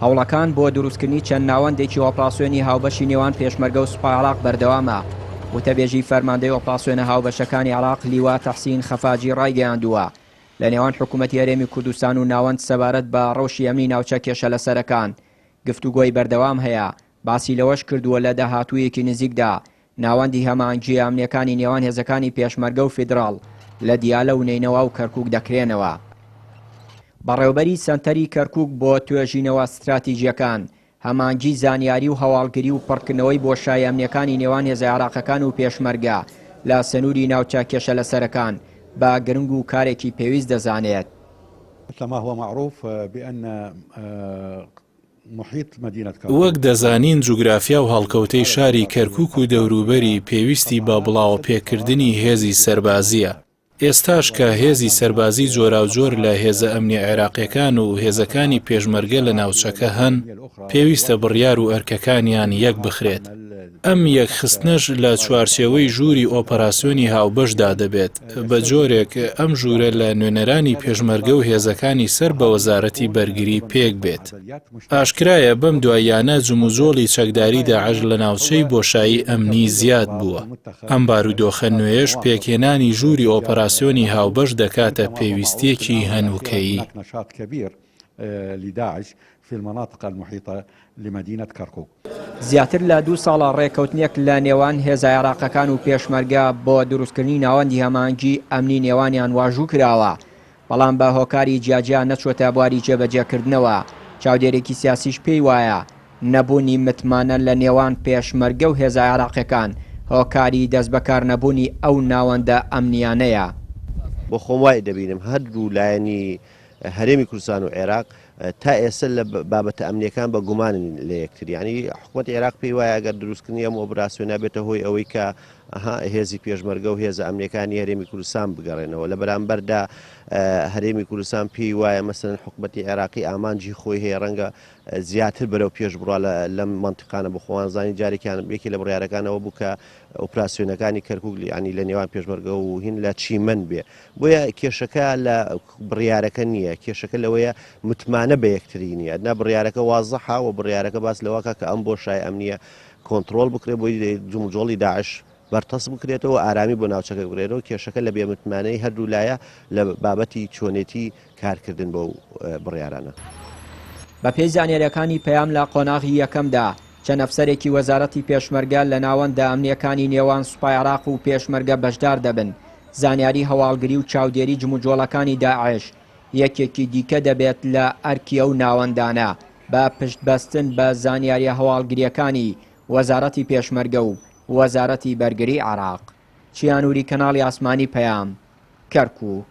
هەوڵەکان بۆ دروستکردنی چەند ناوەندێکی ئۆپراسیۆنی هاوبەشی نێوان پێشمەرگە و سوپای عێراق بەردەوامە، وتەبێژی فەرماندەی ئۆپراسیۆنە هاوبەشەکانی عێراق لیوا تەحسین خەفاجی ڕایگەیاندووە، لە نێوان حکومەتی هەرێمی کوردستان و ناوەند سەبارەت بە ڕەوشی ئەمنی ناوچە کێشەلەسەرەکان گفتوگۆی بەردەوام هەیە، باسی لەوەش کردووە لە داهاتوویەکی نزیکدا ناوەندی هەماهەنگییە ئەمنییەکانی نێوان هێزەکانی پێشمەرگە و فیدراڵ لە دیالە و نەینەوا و کەرکوک دەکرێنەوە. بەڕێوبەری سەنتەری کەرکوک بۆ توێژینەوە ستراتیجییەکان، هەماهەنگی زانیاری و هەواڵگری و پڕکردنەوەی بۆشایە ئەمنییەکانی نێوان هێزە عێراقەکان و پێشمەرگە لە سنووری ناوچە کێشەلەسەرەکان بە گرنگ و کارێکی پێویست دەزانێت. مثلما هو معروف بان وەک دەزانین جوگرافیا و هەڵکەوتەی شاری کەرکوک و دەوروبەری پێویستی بە بڵاوەپێکردنی هێزی سەربازییە، ئێستاش کە هێزی سەربازی جۆراوجۆر لە هێزە ئەمنیە عێراقیەکان و هێزەکانی پێشمەرگە لە ناوچەکە هەن، پێویستە بڕیار و ئەرکەکانیان یەکبخرێت. ئەم یەکخستنەش لە چوارچێوەی ژووری ئۆپەراسیۆنی هاوبەشدا دەبێت، بە جۆرێک ئەم ژوورە لە نوێنەرانی پێشمەرگە و هێزەکانی سەر بە وەزارەتی بەرگری پێک بێت. ئاشکرایە بەم دواییانە جموجۆڵی چەکداری داعش لە ناوچەی بۆشایی ئەمنی زیاد بووە. ئەم بارودۆخە نوێیەش پێکهێنانی ژووری ئۆپەراسیۆنی هاوبەش دەکاتە پێویستییەکی هەنووکەیی. لداعش في المناطق المحيطة لمدينة كركوك. زیاتر لە دوو ساڵە ڕێککەوتنێک لە نێوان هێزە عێراقەکان و پێشمەرگە بۆ دروستکردنی ناوەندی هەماهەنگی ئەمنی نێوانیان واژوو کراوە، بەڵام بە هۆکاری جیاجیا نەچووەتە بواری جێبەجێکردنەوە، چاودێرێکی سیاسیش پێی وایە نەبوونی متمانە لە نێوان پێشمەرگە و هێزە عێراقیەکان هۆکاری دەستبەکارنەبوونی ئەو ناوەندە ئەمنیانەیە. بۆ خۆم وای دەبینم هەردوو لایەنی هەرێمی کوردستان و عێراق تا ئێستا لە بابەتە ئەمنیەکان بە گومانن لە یەکتر یعنی حکوومەت عێراق پێی وایە ئەگەر دروستکردنی ئەم ئۆپراسیۆنە بێتە هۆی ئەوەی کە هێزی پێشمەرگە و هێزە ئەمنیەکانی هەرێمی کوردستان بگەڕێنەوە لە بەرامبەردا هەرێمی کوردستان پێی وایە مەسەن حکوومەتی عێراقی ئامانجی خۆی هەیە ڕەنگە زیاتر بەرەو پێش بڕا لەم منتیقانە بۆ خۆوان زانی جارێکیان یەکێ لە بڕیارەکانەوە بوو کە ئۆپراسیۆنەکانی کەرکک ینی لە نێوان پێشمەرگە و هین لە چیمەن بێ بۆیە کێشەکە لە بڕیارەکە نییە، کێشەکە لەوەیە متمانە بە یەکتری نییە، نا بڕیارەکە وازحە و بڕیارەکە باس لەوەکە کە ئەم بۆشای ئەمنییە کۆنتڕۆڵ بکرێت بۆی جموجۆڵی داعش بەرتەسک بکرێتەوە و ئارامی بۆ ناوچەکە بگرێتەوە، کێشەکە لە بێمتمانەی هەردوو لایە لە بابەتی چۆنێتی کارکردن بەو بڕیارانە. بەپێی زانیارییەکانی پەیام لە قۆناغی یەکەمدا چەند ئەفسەرێکی وەزارەتی پێشمەرگە لە ناوەندە ئەمنییەکانی نێوان سوپای عێراق و پێشمەرگە بەشدار دەبن، زانیاری هەواڵگری و چاودێری جموجۆڵەکانی داعش یەکێکی دیکە دەبێت لە ئەرکی ئەو ناوەندانە بە پشتبەستن بە زانیارییە هەواڵگرییەکانی وەزارەتی پێشمەرگە و وەزارەتی بەرگری عێراق. چیا نوری کەناڵی ئاسمانی پەیام، کەرکوک.